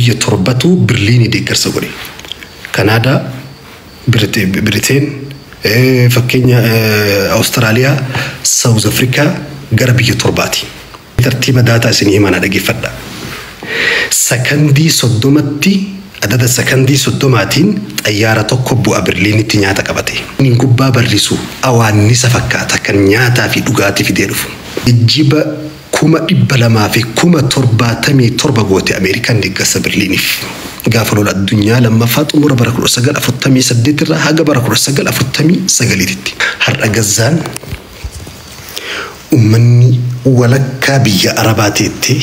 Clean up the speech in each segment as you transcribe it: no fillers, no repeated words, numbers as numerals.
Biyya torbatu Birliinii deeggarsa godhe. Kanaadaa, Biriteen, fakkeenya Awustiraaliyaa, Saawuz Afrikaa gara biyya torbaati. Tartiiba daataa isinii himaa dhaggeeffadha. Sakandii 30tti adada sakandii 30tiin xayyaara tokko bu'a Birliinitti nyaata qabate. Inni gubbaa barrisu awaannisa fakkaata kan nyaataa fi dhugaatii fidee dhufu. Geejjiba 277,077 goote Ameerikaan deeggarsa Birliiniif. Gaafa lola addunyaa lammaffaa xumura bara 1948 irraa haga bara 1949tti. Har'a Gazzaan uummanni walakkaa biyya Arabaa teettee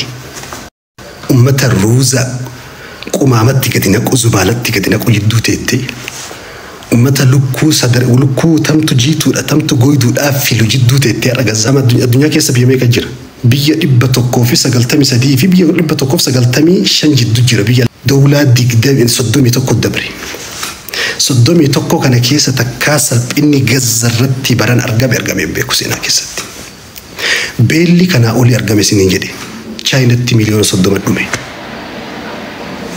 uummata ruuza qumaamatti gadi naqu zubaalatti gadi naqu jidduu teettee uummata lukkuu sadar lukkuu tamtu jiituudha tamtu goyduudhaaf filu jidduu teettee har'a Gazzaan addunyaa keessa biyya meeqa jira? Biyya 193 fi biyya 195 jidduu jira biyya dawlaa 31 dabre. 31 kana keessa takkaa salphinni Gazza irratti baran argame argame hin beeku seenaa keessatti. Beelli kanaa olii argame isiniin jedhe. Chaayinatti miliyoona 30 dhume.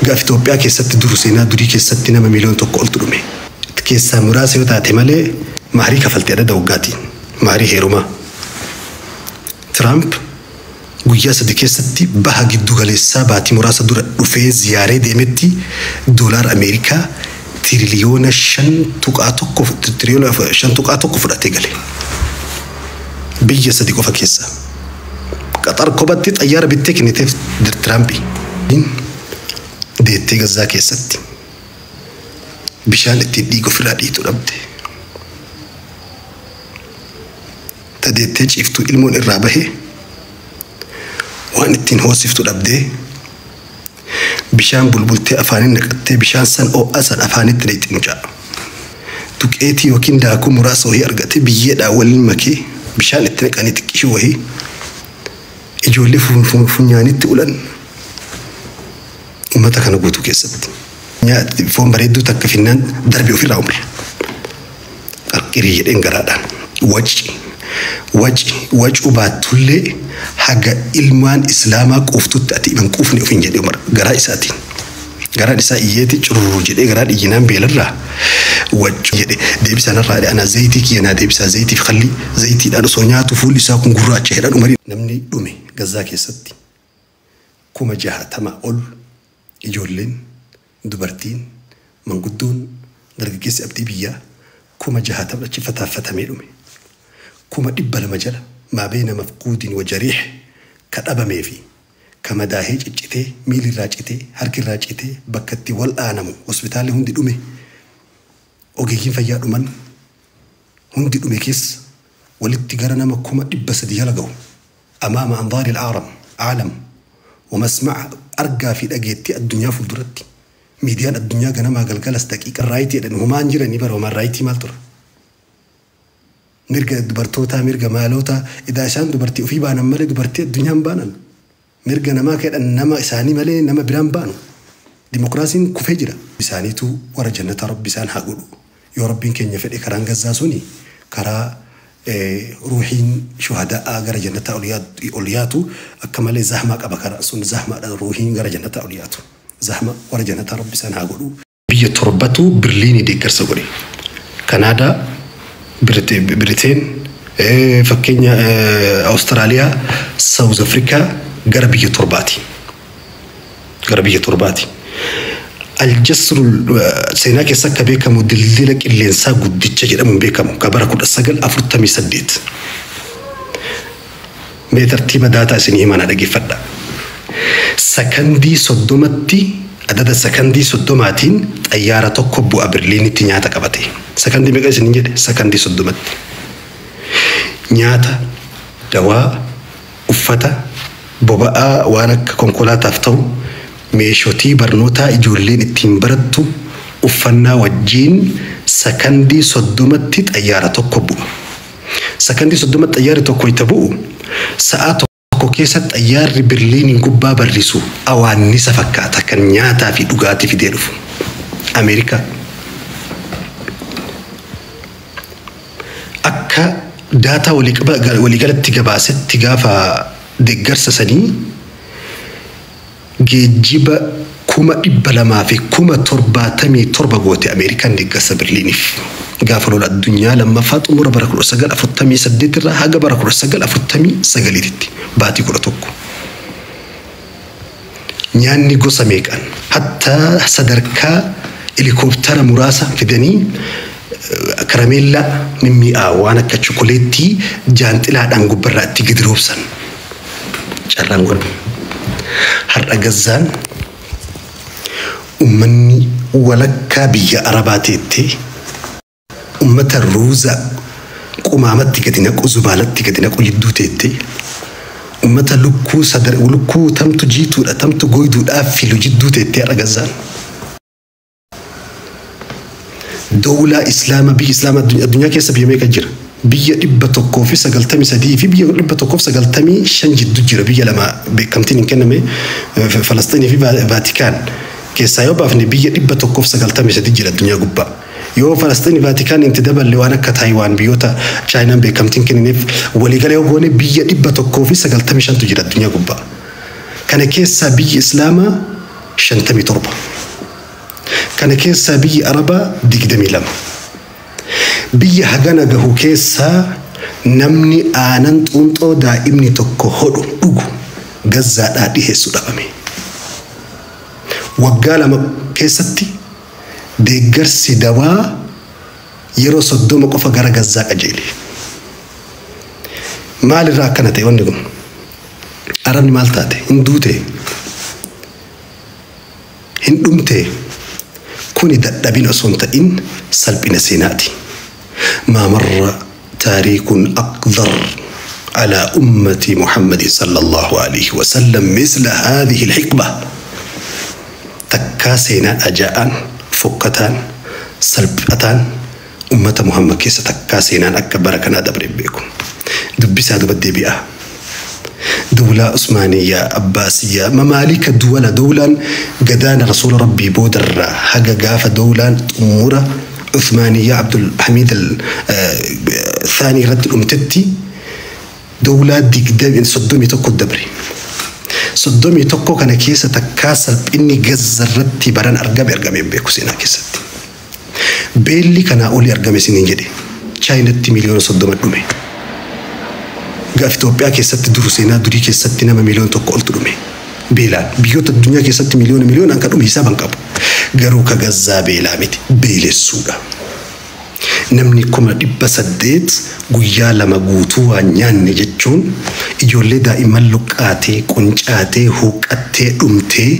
Gaaf Itoophiyaa keessatti duru seenaa durii keessatti nama miliyoona 1 oltu dhume. Keessaa muraasa yoo taate malee maarii kafaltee adada waggaatiin. Maarii heerumaa. Tiraamp guyyaa 3 keessatti baha giddu galeessaa baatii muraasa dura dhufee ziyaaree deemetti doolaara Ameerikaa tiriliyoona 5.1 tiriliyoona 5.1 fudhatee gale. Biyya 3 qofa keessa. Qaxar kophatti xayyaara bittee kenniteef Tiraampi. Deettee Gazzaa keessatti bishaan ittiin dhiiga ofirraa dhiitu dhabde. Ta deettee ciiftuu ilmoon irraa bahe waan ittiin hoosiftu dhabdee bishaan bulbultee afaaniin naqattee bishaan san ho'a san afaanitti naqxi mucaa. Tuqeetii yookiin daakuu muraasa wayii argate biyyeedhaan waliin makee bishaan itti naqanii xiqqishuu wayii ijoollee funyaanitti ulan uummata kana guutuu keessatti. Foon bareedduu takka finnaan darbe ofirraa umre. Qarqirii jedheen garaadhaan. Waci waci wacuu baattullee haga ilmaan islaamaa quuftutti ati hin quufne ofiin jedhee Umar garaa isaatiin. Garaan isaa iyyeeti cururu jedhee garaan iyyinaan beelarraa waccu jedhe deebisaa narraa jedhe anaa zayitii kiyya naa deebisaa zayitii fi khallii zayitiidhaan osoo nyaatu fuulli isaa kun gurraacha jedhan Umariin. Namni dhume Gazzaa keessatti 60,000 ol ijoolleen, dubartiin, manguddoon, dargaggeessi abdii biyyaa 60,000 achi fataaffatamee dhume. 200,000 jala maa beeyna mafquudin wa jariih ka dhabamee fi ka madaahee ciccitee miilli irraa citee harki irraa citee bakka itti wal'aanamu hospitaalli hundi dhume ogeeyyiin fayyaa dhuman hundi dhume keessa walitti gara nama 300,000 jala gahu amaama anzaari al-aaram aalam wa masma'a argaa fi dhageettii addunyaa fuulduratti miidiyaan addunyaa ganamaa galgalas daqiiqa raayitii jedhan homaan jiranii bara homaan raayitii maal tura mirga dubartootaa mirga maalootaa idaa isaan dubartii ofii baanan malee dubartii addunyaan baanan mirga namaa kedhan nama isaanii malee nama biraan baanu dimokiraasiin kufee jira. Isaaniitu warra jannataa rabbi isaan haa godhu yoo rabbiin keenya fedhe karaan Gazzaa suni karaa ruuhiin shuhada'aa gara jannataa ol yaatu akka malee zahmaa qaba karaa sun zahmaadha ruuhiin gara jannataa ol yaatu zahma warra jannataa rabbi isaan haa godhu. Biyya torbatu Birliinii deeggarsa godhe. Kanaadaa, Biriteen, fakkeenya Awustiraaliyaa, Saawuz Afrikaa gara biyya torbaati. Gara biyya torbaati. Aljasrul seenaa keessa akka beekamu dildila qilleensaa guddicha jedhamuun beekamu ka bara 1948. Mee tartiiba daataa isinii himaa na dhaggeeffadha. Sakandii 30tti adada sakandii 30tiin xayyaara tokko bu'a Birliinitti nyaata qabate. Sakandii meeqa isiniin jedhe? Sakandii 30tti. Nyaata, dawaa, uffata, boba'aa waan akka konkolaataaf ta'u, meeshotii barnootaa ijoolleen ittiin barattu uffannaa wajjiin sakandii 30tti xayyaara tokko bu'a. Sakandii 30tti xayyaarri tokko itti bu'u sa'aa tokko keessa xayyaarri Birliiniin gubbaa barrisu awaannisa fakkaata kan nyaataa fi dhugaatii fidee dhufu. Ameerikaa. Akka daataa waliigalatti gabaasetti gaafa deeggarsa sanii geejjiba 277,000 goote Ameerikaan deeggarsa Berliiniif. Gaafa lola addunyaa lammaffaa xumura bara 1948 irraa haga bara 1949tti baatii 11. Nyaanni gosa meeqaan hattaa sadarkaa helikooптara muraasa fidanii karameellaa mimmi'aa waan akka chokoleettii jaanxilaadhaan gubbarraa itti gadi roobsan. Carraan kun har'a Gazzaan ummanni walakkaa biyya Arabaa teettee ummata ruuza qumaamatti gadi naqu, zubaalatti gadi naqu jidduu teettee, ummata lukkuu sadar lukkuu tamtu jiituudha tamtu goyduudhaaf filu jidduu teettee har'a Gazzaan. Dowlaa Islaama, biyya Islaama addunyaa keessa biyya meeqa jira? Biyya 193 fi biyya 195 jidduu jira. Biyya lama beekamtiin hin kenname, Falasxiinii fi Vaatikaan keessaa yoo baafne, biyya 193 jira addunyaa gubbaa. Yoo Falasxiinii Vaatikaan itti daballe, waan akka Taayiwaan, biyyoota Chaayinaan beekamtiin kennineef, waliigala yoo goone biyya 195tu jira addunyaa gubbaa. Kana keessaa biyyi Islaamaa 57. Kana keessaa biyyi Arabaa 22. Biyya hagana gahu keessaa namni aanan xuunxoo daa'imni tokko hodhu dhugu Gazzaadhaa dhiheessu dhabame. Waggaa 2 keessatti deeggarsi dawaa yeroo 30 qofa gara Gazzaa qajeele. Maalirraa akkana ta'e wanni kun? Arabni maal taate? Hin duute? Hin dhumte? Kuni dadhabina osoo hin ta'in salphina seenaati. ما مر تاريخ أقدر على أمة محمد صلى الله عليه وسلم مثل هذه الحقبة. Takkaa seenaan ajaa'aan fokkataan salphataan ummata Muhammad keessa takkaa seenaan akka bara kanaa dabre beeku. Dubbisaa duba deebi'a. Dawlaa Usmaaniyyaa, Abbaasiyyaa, mamaalika duwala dawlaan gadaana rasuula Rabbii boodarraa haga gaafa dawlaan xumura Usmaaniyyaa Abdul Hamid Thaanii irratti dhumtetti dawlaa 31 dabre. 31 kana keessa takkaa salphinni Gazza irratti baran argame argame hin beeku seenaa keessatti. Beelli kanaa olii argame isiniin jedhe. Chaayinatti miliyoona 30 dhume. Gaaf Itoophiyaa keessatti duru seenaa durii keessatti nama miliyoona 1 oltu dhume. Beelaan biyyoota addunyaa keessatti miliyoona miliyoonaan kan dhume hisaaba hin qabu. Garuu ka Gazzaa beelaa miti, beelessuudha. Namni 800,000 guyyaa 2 guutuu waan nyaanne jechuun ijoollee daa'imman luqqaatee, quncaatee, huuqqattee, dhumtee.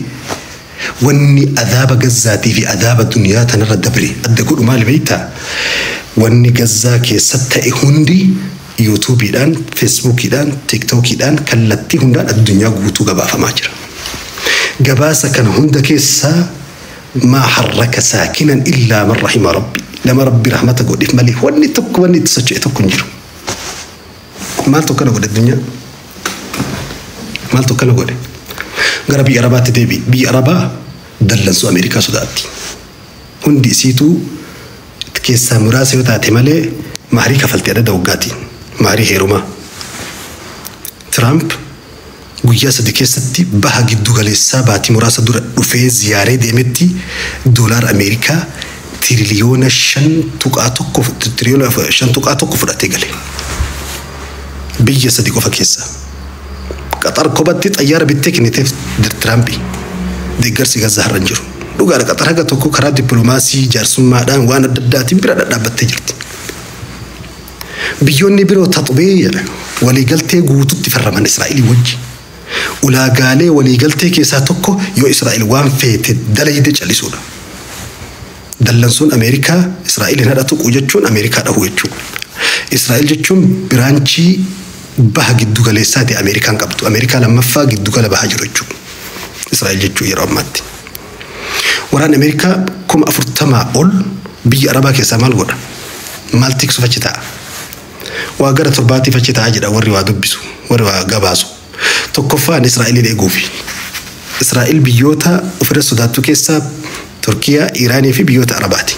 Wanni adaaba Gazzaatii fi adaaba duniyaa tanarra dabre adda godhu maali beektaa? Wanni Gazzaa keessa ta'e hundi yuutuubiidhaan, feesbuukiidhaan, tiiktookiidhaan kallattii hundaan addunyaa guutuu gabaafamaa jira. Gabaasa kana hunda keessaa ما حرك ساكنا إلا من رحم ربي. Nama Rabbi rahmata godheef malee wanni tokko wanni itti socho'e tokko hin jiru. Maaltu akkana godhe addunyaa? Maaltu akkana godhe? Gara biyya Arabaatti deebi'i. Biyya Arabaa dallansuu Ameerikaa sodaatti. Hundi isiituu keessaa muraasa yoo taate malee maarii kafaltee adada waggaatiin. Maarii heerumaa. Tiraamp guyyaa 3 keessatti baha giddu galeessaa baatii muraasa dura dhufee ziyaaree deemetti doolaara Ameerikaa tiriliyoona 5.1, tiriliyoona 5.1 fudhatee gale. Biyya sadi qofa keessa. Qaxar kophatti xayyaara bittee kenniteef Tiraampi. Deeggarsi Gazzaa har'a hin jiru. Dhugaadha, Qaxar haga tokko karaa dippiloomaasii jaarsummaadhaan waan adda addaatiin bira dhadhaabbattee jirti. Biyyoonni biroo taxubee waliigaltee guututti farraman Israa'elii wajji. Ulaagaalee waliigaltee keessaa tokko yoo Israa'el waan feete dalayde callisuudha. Dallansuun Ameerikaa Israa'eliin hadha tuqu jechuun Ameerikaa dhahu jechuudha. Israa'el jechuun branchii baha giddu galeessaati Ameerikaan qabdu. Ameerikaa lammaffaa giddu gala bahaa jiru jechuudha. Israa'el jechuun yeroo ammaatti. Waraanni Ameerikaa 40,000 ol biyya Arabaa keessaa maal godha? Maal tiksuuf achi ta'a? Waa gara torbaatiif achi ta'a jedha warri waa dubbisu, warri waa gabaasu. Tokkoffaan Israa'eliin eeguufi. Israa'el biyyoota ofirra sodaattu keessaa Turkiyaa, Iraanii fi biyyoota Arabaati.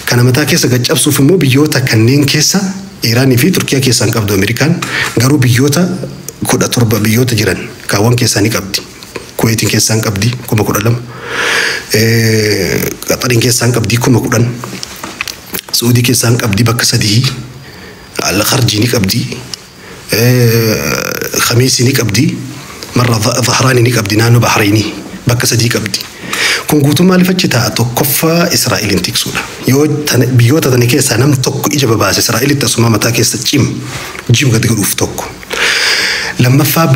Kana mataa keessa gaccabsuuf immoo biyyoota kanneen keessa, Iraanii fi Turkiyaa keessaa hin qabdu Ameerikaan, garuu biyyoota 17 biyyoota jiran kaawwan keessaa ni qabdi. Kuweetiin keessaan qabdi 12,000. Qaxariin keessaan qabdi 10,000. Suudii keessaan qabdi bakka 3. Al-Kharjii ni qabdi. Khamiisii ni qabdi. Marra Zahraanii ni qabdi naannoo Bahreenii bakka 3 qabdi. Kun guutuu maaliif achi taa'a? Tokkoffaa Israa'eliin tiksuudha. Yoo biyyoota tana keessaa nam tokko ija babaase Israa'elitti asuma mataa keessa cim jim gadi godhuuf tokko. Lammaffaa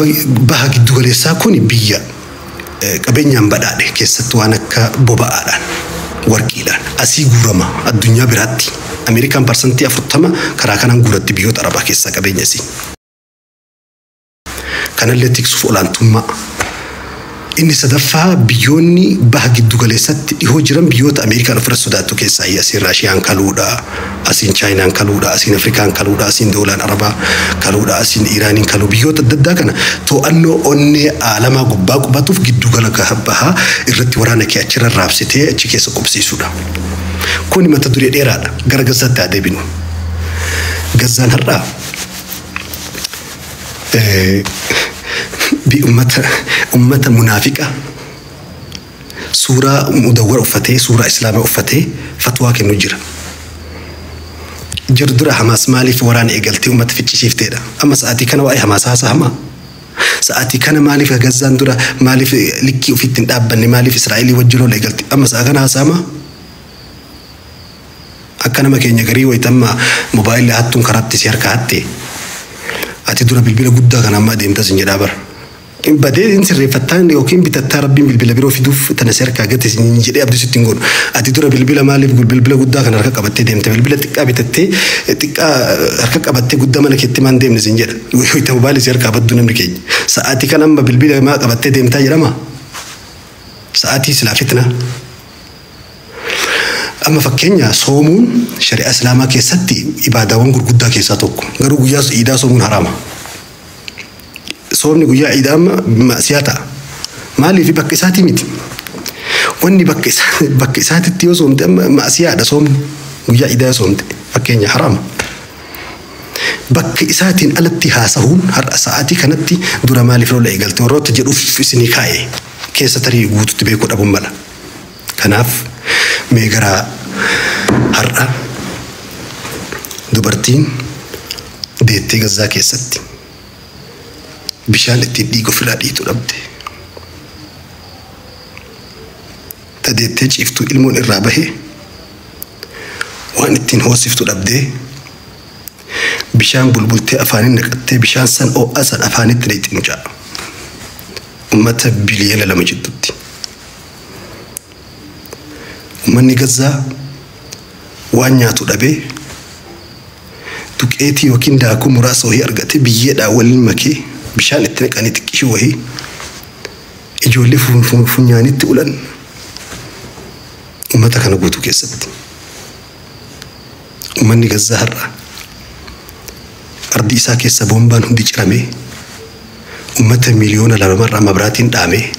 baha giddu galeessaa kun biyya qabeenyaan badhaadhe keessattuu waan akka boba'aadhaan warqiidhaan asii guurama addunyaa biraatti. Ameerikaan 40% karaa kanaan guuratti biyyoota Arabaa keessaa qabeenya isii. Kanallee tiksuuf olaantummaa. Inni sadaffaa biyyoonni baha giddu galeessatti dhihoo jiran biyyoota Ameerikaan ofirra sodaattu keessaa asiin Raashiyaan kaluudha, asiin Chaayinaan kaluudha, asiin Afrikaan kaluudha, asiin Doolaan Arabaa kaluudha, asiin Iraaniin kaluu biyyoota adda addaa kana to'annoo onnee aalamaa gubbaa qubatuuf giddu gala bahaa irratti waraana kee achirra raabsitee achi keessa qubsiisuudha. Kuni mata duree dheeraadha. Gara Gazaatti haa deebinu. Gazaan har'aa ummata munaafiqa suuraa mudawwara uffatee suuraa islaamaa uffatee fatwaa kennu jira. Jiru dura Hamaas maaliif waraana eegaltee ummata ficcisiifteedha. Amma sa'aatii kana waa'ee Hamaas haasa'ama. Sa'aatii kana maaliif Gazaan dura maaliif likkii ofiitti hin dhaabbanne maaliif Israa'elii wajjin lola eegalte amma sa'a kana haasa'ama. Akka nama keenya garii wayitamma moobaayilii hattuun karaatti si harka hatte ati dura bilbila guddaa kana amma adeemtas hin jedhaa bara. Badee hin sirreeffattaan yookiin bitattaa rabbiin bilbila biroo fiduuf tana si harkaa gate hin jedhee abdii sitti hin godhu. Ati dura bilbila maaliif bilbila guddaa kana harka qabattee deemte bilbila xiqqaa bitattee xiqqaa harka qabattee guddaa mana keetti maan deemne sin jedha. Wayita mobaayilii si harkaa baddu namni keenya. Sa'aatii kana amma bilbila maa qabattee deemtaa jedhama. Sa'aatii silaa fitna. Amma fakkeenya soomuun shari'aa islaamaa keessatti ibaadaawwan gurguddaa keessaa tokko. Garuu guyyaa iidaa soomuun haraama. Soomni guyyaa iidaa amma ma'asiyaa ta'a. Maaliif bakka isaatii miti? Wanni bakka isaatitti yoo soomte amma ma'asiyaadha soomni. Guyyaa iidaa yoo soomte fakkeenya haraama. Bakka isaatiin alatti haasahuun har'a sa'aatii kanatti dura maaliif lola eegalte warroota jedhuuf isinii kaa'e keessa tarii guututti beekuu dhabuun mala. Kanaaf mee gara har'a dubartiin deettee Gazaa keessatti bishaan ittiin dhiiga ofirraa dhiitu dhabde. Ta deettee ciiftuu ilmoon irraa bahe waan ittiin hoosiftu dhabdee bishaan bulbultee afaaniin naqattee bishaan san ho'a san afaanitti naqxi mucaa. Uummata 2 biliyoona jidduutti. Uummanni Gazaa waan nyaatu dhabee duqeetii yookiin daakuu muraasa wayii argate biyyeedhaan waliin makee bishaan itti naqanii xiqqishuu wayii ijoollee funyaanitti ulan uummata kana guutuu keessatti. Uummanni Gazaa har'a ardii isaa keessa boombaan hundi ciramee uummata 2 miliyoona mabraatiin dhaamee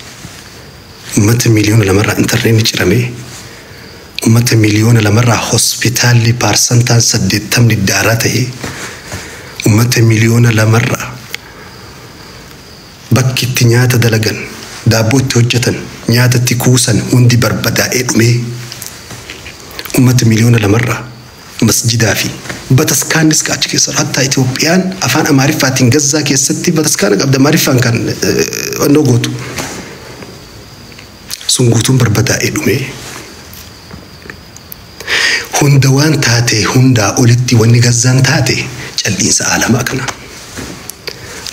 uummata 2 miliyoona intarneetni ciramee uummata 2 miliyoona hospitaalli 80% daaraa ta'ee uummata 2 miliyoona bakki itti nyaata dalagan daabboo itti hojjetan nyaata itti kuusan hundi barbadaa'ee dhumee uummata 2 miliyoona masjidaa fi bataskaannis achi keessa hatta Itoophiyaan afaan Amaariffaatiin Gazzaa keessatti bataskaana qabda Amaariffaan kan wannoo gootu sun guutuun barbadaa'ee dhumee hunda waan taate hundaa olitti wanni Gazzaan taate cal'iinsa aalamaa kana.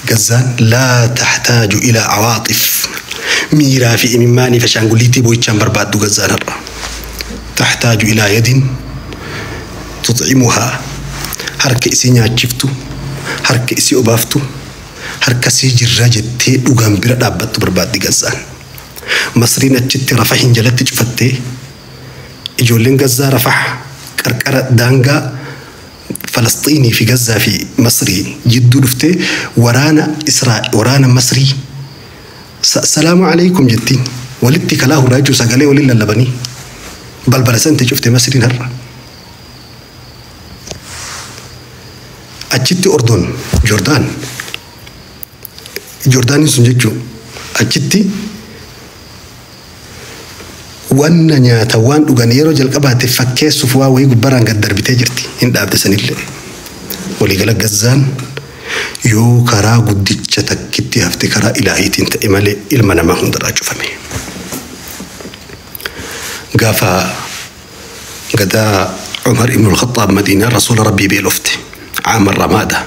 Gazzaan laa taxtaaju ilaa awaaxif miiraa fi imimmaanii fi ashaangulliitii boo'ichaan barbaaddu Gazzaan har'a. Taxtaaju ilaa yadin tutcimuhaa harka isii nyaachiftu harka isii obaaftu harka isii jirraa jettee dhugaan bira dhaabbattu barbaaddi Gazzaan. Masriin achitti Rafahin jalatti cufattee ijoolleen Gazzaa Rafah qarqara daangaa Falasxiinii fi Gazzaa fi Masrii jidduu dhuftee waraana Israa waraana Masrii salaamu alaikum jettiin walitti kalaa hurraa jechuun sagalee waliin lallabanii balbala san itti cufte Masriin har'a. Achitti Ordon Jordaan Jordaaniin sun jechuun achitti Wanna nyaata waan dhugan yeroo jalqabaate fakkeessuuf waa wayii gubbaraan gad darbitee jirti. Hin dhaabde sanillee. Waliigala Gazzaan yoo karaa guddicha takkitti hafte karaa ilaahiitiin ta'e malee ilma namaa hundarraa cufame. Gaafa gadaa Umar ibn al-Khattaab Madiinaa Rasuula Rabbii beelofte. Caama Ramaada.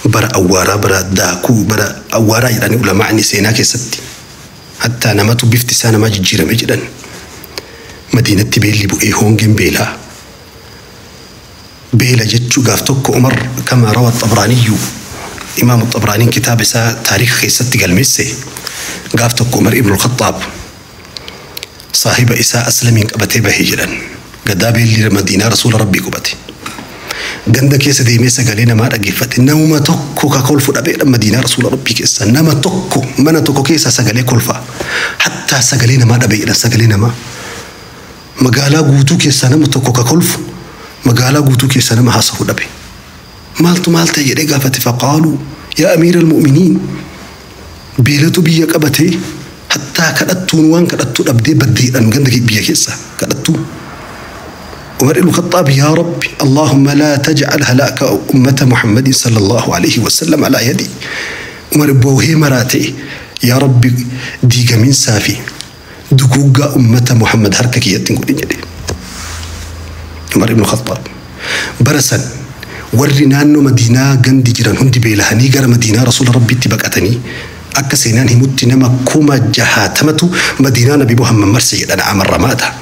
Bara awwaaraa, bara daakuu, bara awwaaraa jedhanii ulamaa'ni seenaa keessatti. Hattaa namatu bifti isaa namaa jijjiirame jedhan. Madiinatti beelli bu'ee hongeen beelaa. Beela jechuu gaaf tokko Umar kama rawa Xabraaniyyu, Imaamu Xabraaniin kitaaba isaa taariika keessatti galmeesse, gaaf tokko Umar ibn al-Khattaab saahiba isaa Aslamiin qabatee bahe jedhan. Gadaa beelli Madiinaa Rasuula Rabbii qubate. Ganda keessa deemee sagalee namaa dhaggeeffate. Namuma tokko ka kolfu dhabeedha Madiinaa Rasuula Rabbii keessa. Nama tokko mana tokko keessa sagalee kolfa. Hattaa sagalee namaa dhabeedha sagalee namaa. Magaalaa guutuu keessaa nama tokko ka kolfu, magaalaa guutuu keessaa nama haasawu dhabe. Maaltu maal ta'e jedhee gaafate. Faqaaluu yaa amiira almu'miniin, beelatu biyya qabatee hattaa kadhattuun waan kadhattuu dhabdee baddeedhaan ganda biyya keessa kadhattuu. Umar ibn Khattaab, yaa Rabbi, Allahumma laa taj'al halaaka ummata Muhammadin sallallahu alaihi wasallam alaa yadi. Umar boohee maraate, yaa Rabbi, diigamiinsaa fi duguuggaa ummata Muhammad harka kiyyatti hin godhin jedhe. Umar ibn Khattaab bara san warri naannoo Madiinaa gandi jiran hundi beelahanii gara Madiinaa Rasuula Rabbiitti baqatanii, akka seenaan himutti nama 60,000tu Madiinaa Nabi Muhammad marse jedhan amarramaadha.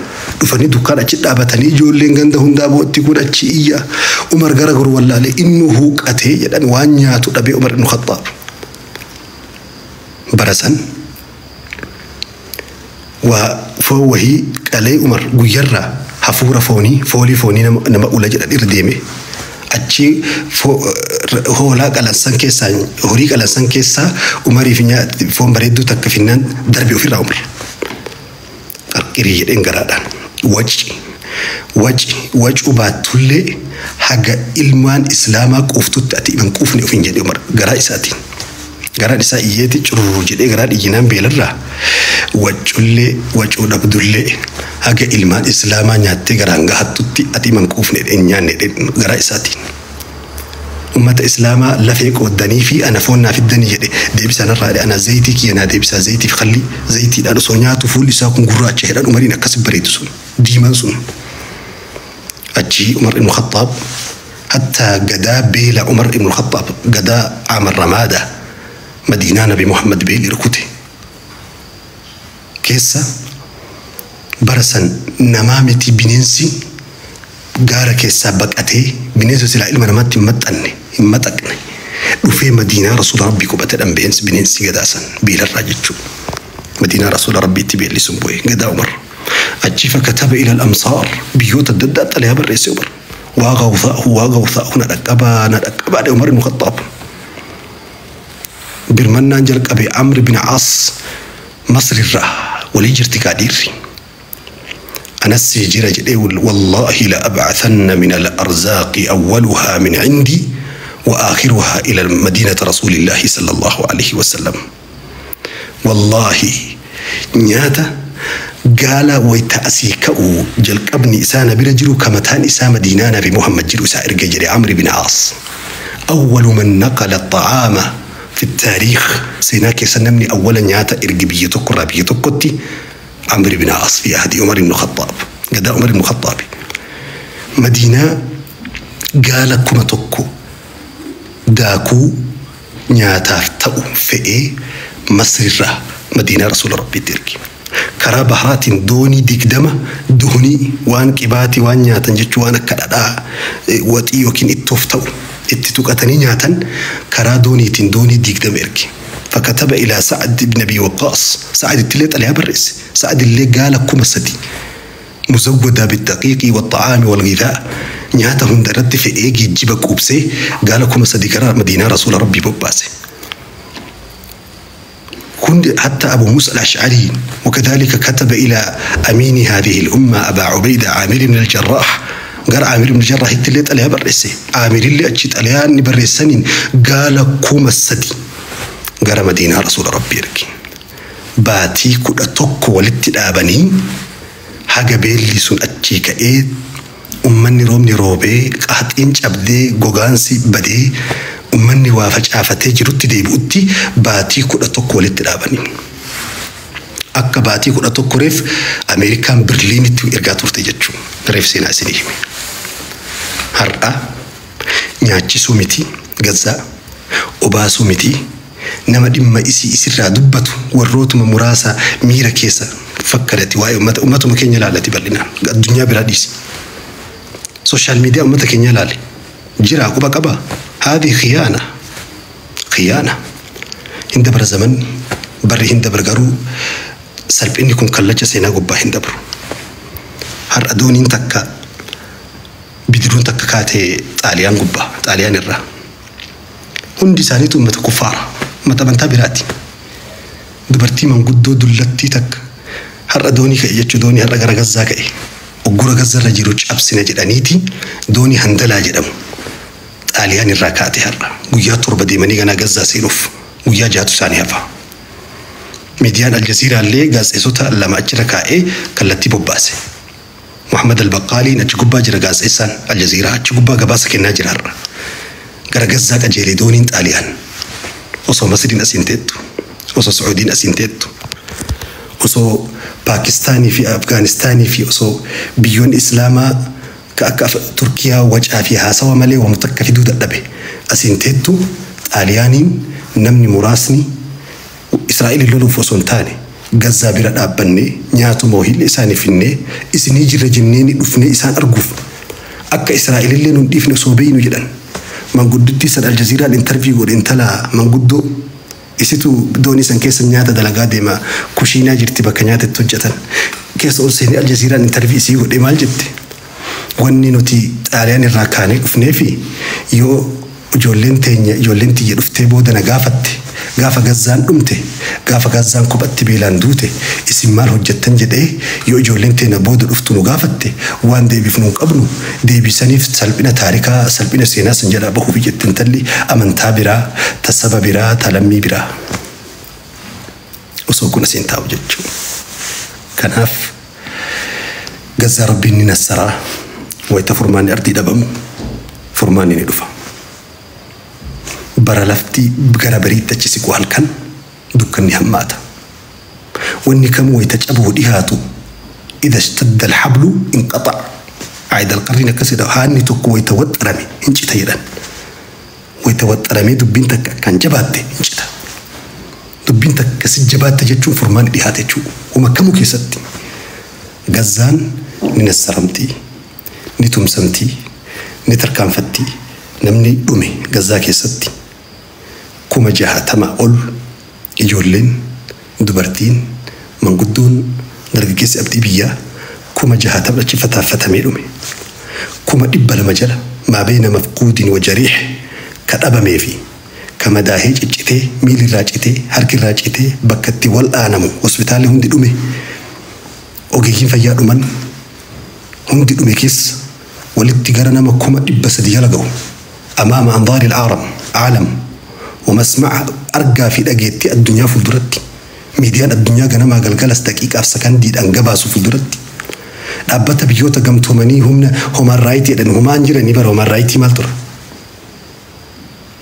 Dhufanii dukkaan achi dhaabatanii ijoolleen ganda hundaa bootti kun achi iyya. Umar gara goru wallaalee inni huuqatee jedhan, waan nyaatu dhabee Umar ibn Khattaab. Bara san waa foon wahii qalee Umar guyyarraa hafuura foonii, foolii foonii nama ula jedhan irra deeme. Achi hoolaa qalansan keessaa, horii qalansan keessaa Umariif foon bareedduu takka finnaan darbe ofirraa Umar. Qarqirii jedheen garaadhaan. Waci waci wacuu baattullee haga ilmaan islaamaa quuftutti ati hin quufne ofiin jedhe Umar garaa isaatiin. Garaan isaa iyyeeti cururuu jedhee garaan iyyinaan beelarraa waccullee wacuu dhabdullee haga ilmaan islaamaa nyaattee garaan gahattutti ati hin quufne hin nyaanne garaa isaatiin. Ummata islaamaa lafee qooddanii fi ana foon naa fiddanii jedhe, deebisa narraa ana zayitii kiyya naa deebisaa, zayitii fi khallii zayitiidhaan osoo nyaatu fuulli isaa kun gurraacha jedhan Umariin akkas bareedu sun diimaan sun. Achi Umar ibn Khattaab hattaa gadaa beela Umar ibn Khattaab gadaa Aamar Ramaada Madiinaa Nabi Muhammad beelli rukute keessa bara san namaa miti bineensi gaara keessaa baqatee, bineensa silaa ilma namaatti hin maxxanne hin maxaqne dhufee Madiinaa Rasuula Rabbii qubatedhan bineensi gadaa san beelarraa jechuudha. Madiinaa Rasuula Rabbiitti beelli sun bu'e gadaa Umar. Achi fakataba ila al-amsaar, biyyoota adda addaa xalayaa barreesse Umar. Waa gawthaahu, waa gawthaahu, na dhaqqabaa, na dhaqqabaa Umar ibn Khattaab. Birmannaan jalqabe Amr bin As Masrirraa walii jirti kaadhiirri. Anas jira jedhee, wallaahi la ab'athanna min al-arzaaqi awwaluhaa min cindi wa aakhiruhaa ila madiinata rasuulillaahi sallallahu alaihi wasallam. Wallaahi nyaata gaala wayta asii ka'u jalqabni isaa na bira jiru kamataan isaa Madiinaa Nabi Muhammad jiru isaa erga jedhe Amr bin Aas. أول من نقل الطعام في التاريخ، seenaa keessa namni awwala nyaata ergi biyya tokkorraa biyya tokkotti Amr bin Aas fi ahdi Umar ibn Khattaab, gadaa Umar ibn Khattaab. Madiinaa gaala 1000 daakuu nyaataaf ta'u fe'ee Masrirraa Madiinaa Rasuula Rabbiitti ergi. Karaa baharaatiin doonii 20 doonii waan qibaatii waan nyaatan jechuu, waan akka dhadhaa waxii yookiin ittoof ta'u itti tuqatanii nyaatan karaa dooniitiin doonii 20 ergi. فكتب إلى سعد بن أبي وقاص، سعد التلي طلع برئس، سعد اللي قال 3000 مزودة بالدقيق والطعام والغذاء، nyaata hunda irratti fe'ee geejjiba quubsee gaala 3000 gara Madiinaa Rasuula Rabbii bobbaase. كن حتى أبو موسى الأشعري، وكذلك كتب إلى أمين هذه الأمة أبا عبيدة عامر بن الجراح، قال عامر بن الجراح التليت عليها برئسي عامر اللي أجيت عليها أني برئسنين قال 3000 قال مدينة رسول ربي ركي. Baatii 11 walitti dhaabanii haga beelli sun achii ka'ee ummanni roobni roobee qaaxiin cabdee gogaansi badee ummanni waa facaafatee jirutti deebi'utti baatii 11 walitti dhaabanii. Akka baatii 11 reef Ameerikaan Berliinitti ergaa turte jechuudha. Reef seenaa isinii hime. Har'a nyaachisuu miti Gazzaa, obaasuu miti, nama dhimma isii isirraa dubbatu warrootuma muraasa miira keessa fakkarati waa'ee ummata ummatuma keenya ilaalati bal'inaan addunyaa biraa dhiisi. Social media ummata keenya ilaali. Jiraa quba qaba. Haadhi khiyaana. Khiyaana. Hin dabra zamanni, barri hin dabra, garuu salphinni kun kallacha seenaa gubbaa hin dabru. Har'a dooniin takka, bidiruun takka kaatee Xaaliyaan gubbaa, Xaaliyaan irraa. Hundi isaaniitu uummata kuffaara, uummata amantaa biraati. Dubartii manguddoo dullattii takka har'a doonii ka'e jechuu, doonii har'a gara Gazzaa ka'e. Uggura Gazzarra jiru cabsina jedhaniiti doonii Handalaa jedhamu Xaaliyaan irraa kaate har'a. Guyyaa 7 deemanii ganaa Gazzaa seenuuf guyyaa jahatu isaanii hafa. Miidiyaan Aljaziiraa illee gaazexeessota lama achirra kaa'ee kallattii bobbaase. Muhammad Al-Baqqaaliin achi gubbaa jira, gaazexeessaan Aljaziiraa achi gubbaa gabaasa kennaa jira har'a. Gara Gazzaa qajeele dooniin Xaaliyaan. Osoo Masriin asiin teettu, osoo Su'uudiin asiin teettu, osoo Paakistaanii fi Afgaanistaanii fi osoo biyyoonni Islaamaa ka akka Turkiyaa wacaa fi haasawa malee waan takka fiduu dadhabe asiin teettu, Xaaliyaaniin namni muraasni Israa'eliin loluuf osoo hin taane Gazzaa bira dhaabbannee nyaatuma wahiillee isaanii finnee isinii jirra jennee ni dhufnee isaan arguuf akka Israa'elillee nun dhiifne osoo beeynu jedhan. Manguddittii san Aljaziiraan interview godhe, intala manguddoo isitu doonii san keessa nyaata dalagaa deema, kushiinaa jirti, bakka nyaata itti hojjetan keessa ol seenee Aljaziiraan interview isii godhe. Maal jette? Wanni nuti Xaaliyaan irraa kaanee dhufnee fi yoo ijoolleen teenya, ijoolleen tiyya dhuftee booda na gaafatte, gaafa Gazzaan dhumte, gaafa Gazzaan kophatti beelaan duute, isin maal hojjettan jedhee yoo ijoolleen teenya booda dhuftu nu gaafatte, waan deebifnu hin qabnu, deebisaniif salphina taarikaa, salphina seenaa san jalaa bahuuf jette intalli amantaa biraa, ta saba biraa, ta lammii biraa. Osoo kun asiin taa'u jechuudha. Kanaaf Gazzaa Rabbiin ni nassaraa. Wayita furmaanni ardii dhabamu furmaanni ni dhufa. Bara lafti gara bariitti achi siqu halkan dukkanni hammaata. Wanni kamuu wayita cabuu dhihaatu, idha ishtadda alhablu inqaxa. Aayid alqarriin akkas jedha, haanni tokko wayita waxxarame hin cita jedhan. Wayita waxxaramee dubbiin takka akkaan jabaatte hin cita. Dubbiin takka si jabaatte jechuun furmaanni dhihaate jechuudha. Uma kamuu keessatti. Gazzaan ni nassaramti, ni tumsamti, ni tarkaanfatti. Namni dhume Gazzaa keessatti 60,000 ol, ijoolleen, dubartiin, manguddoon, dargaggeessi abdii biyyaa 60,000 achi fataaffatamee dhume. 200,000 jala maa beeyna mafquudin wa jariix ka dhabamee fi ka madaahee ciccitee, miilli irraa citee, harki irraa citee bakka itti wal'aanamu hospitaalli hundi dhume, ogeeyyiin fayyaa dhuman, hundi dhume keessa walitti gara nama 300,000 jala ga'u. Amaama andaari alaalam aalam wamasma'a, argaa fi dhageettii addunyaa fuulduratti, miidiyaan addunyaa ganamaa galgalas daqiiqaaf sakandiidhaan gabaasu fuulduratti, dhaabbata Biyyoota Gamtoomanii humna human right jedhan humaan jiranii bara human right maal tura?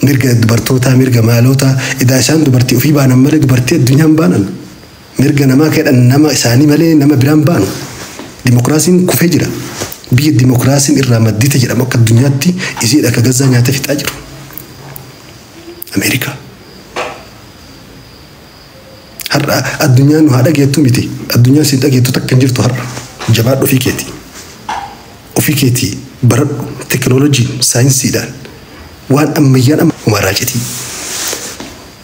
Mirga dubartootaa, mirga maalootaa idaa isaan dubartii ofii baanan malee dubartii addunyaan baanan, mirga namaa kedhan nama isaanii malee nama biraan baanu. Dimokiraasiin kufee jira. Biyya dimokiraasiin irraa maddite jedhamu akka addunyaatti isiidha akka Gazzaa nyaata fixaa jiru. Ameerikaa. Har'a addunyaan nu haa dhageettu miti. Addunyaan si dhageettu takka hin jirtu har'a. Jabaadhu ofii keeti. Ofii keetii baradhu teekinooloojiin, saayinsiidhaan, waan ammayyaan amma humaa raacitii.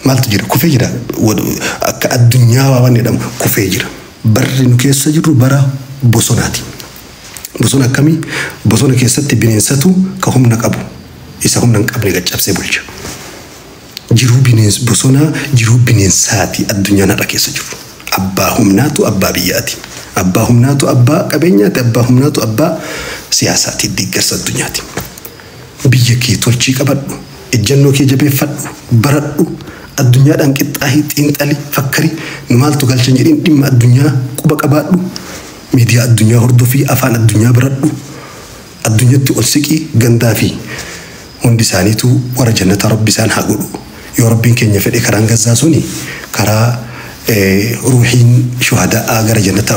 Maaltu jira? Kufee jira. Akka addunyaa waan jedhamu kufee jira. Barri nu keessa jirru bara bosonaati. Bosona akkamii? Bosona keessatti bineensatu ka humna qabu isa humna hin qabne gaccabsee bulcha. Jiruu bineens bosonaa, jiruu bineensaati addunyaan har'a keessa jiru. Abbaa humnaatu abbaa biyyaati. Abbaa humnaatu abbaa qabeenyaati. Abbaa humnaatu abbaa siyaasaati. Deeggarsa addunyaati. Biyya kee tolchii qabadhu. Ejjennoo kee jabeeffadhu. Baradhu. Addunyaadhaan qixxaahii, xiinxali, fakkari, nu maaltu galchan jedhiin, dhimma addunyaa quba qabaadhu. Miidiyaa addunyaa hordofii, afaan addunyaa baradhu. Addunyatti ol siqii. Gandaa fi hundi isaaniitu warra jannata Rabbi isaan haa godhu. Yoo Rabbiin keenya fedhe, karaan Gazzaa suni karaa ruuhiin shuhadaa'aa gara jannataa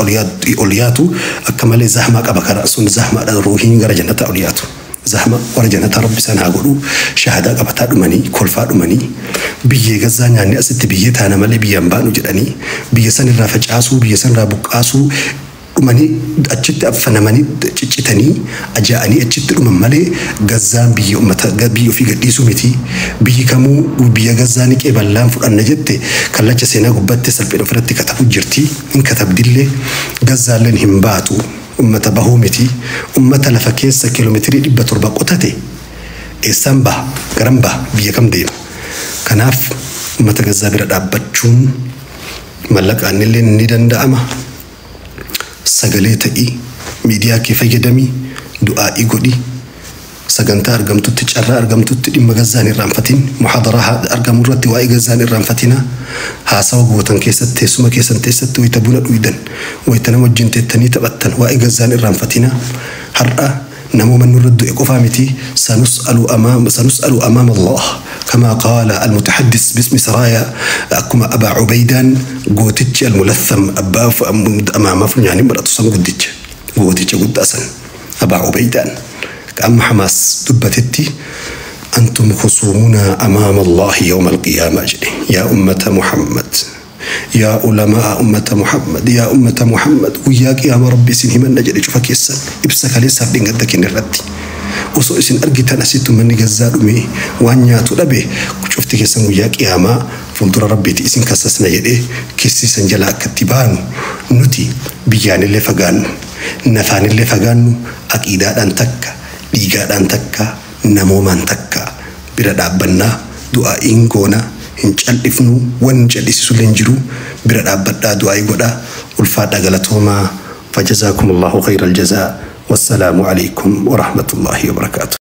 ol yaatu akka malee zahmaa qaba. Karaa sun zahmaadha, ruuhiin gara jannataa ol yaatu. Zahma, warra jannataa Rabbi isaan haa godhu. Shahadaa qabataa dhumanii, kolfaa dhumanii, biyyee Gazzaa nyaanni asitti biyyee taana malee biyyaan baanu jedhanii, biyya san irraa facaasuu, biyya san irraa buqqaasuu dhumanii, achitti affanamanii, ciccitanii, ajaa'anii achitti dhuman malee Gazzaan biyya ummata biyya ofii gadhiisuu miti. Biyyi kamuu biyya Gazzaa ni qeeballaan fudhanna jette kallacha seenaa gubbatti salphina ofirratti katabu jirti, hin katabdillee. Gazzaalleen hin baatu, ummata bahuu miti. Ummata lafa keessa kiiloomeetirii 700 qotate eessaan baha, garam baha, biyya kam deema? Kanaaf ummata Gazzaa bira dhaabbachuun mallaqaan illee ni danda'ama. Sagalee ta'ii, miidiyaa kee fayyadamii, du'aa'ii godhi. Sagantaa argamtutti, carraa argamtutti dhimma Gazzaan irraanfatin. Muhadaraa argamu irratti waa'ee Gazzaan irraanfatina. Haasawa gootan keessatti, teessuma keessan teessatti, wayita buna dhuydan, wayita nama wajjin teettanii taphattan, waa'ee Gazzaan irraanfatina. Har'a namooma nurra du'e qofaa miti. سنسأل أمام الله كما قال المتحدث باسم سرايا، akkuma Abaa Ubaydaan gootichi الملثم abbaa amaama funyaanii maratu san, guddicha gooticha guddaa san, Abaa Ubaydaan amma Hamaas dubbatetti, "أنتم خصومنا أمام الله يوم القيامة" jedhe. Yaa ummata Muhammad, yaa ulamaa ummata Muhammad, yaa ummata Muhammad, guyyaa qiyaama Rabbi isin himanna jedhe cufa keessan. Ibsa kaleessaaf dhingadda kenne irratti, osoo isin argitan asitti ummanni Gazzaa dhume, waan nyaatu dhabe, cufti keessan guyyaa qiyaamaa fuuldura Rabbiiti isin kassasna jedhee. Kissisan jala akkatti baanu, nuti biyyaanillee fagaannu, nafaanillee fagaannu, aqiidaadhaan takka, dhiigaadhaan takka, namoomaan takka. Bira dhaabbannaa, du'aa'iin goona, hin cal'ifnu, wanni cal'isiisullee hin jiru. Bira dhaabbadhaa, du'aa'ii godhaa. Ulfaadhaa, galatoomaa. فجزاكم الله خير الجزاء، والسلام عليكم ورحمة الله وبركاته.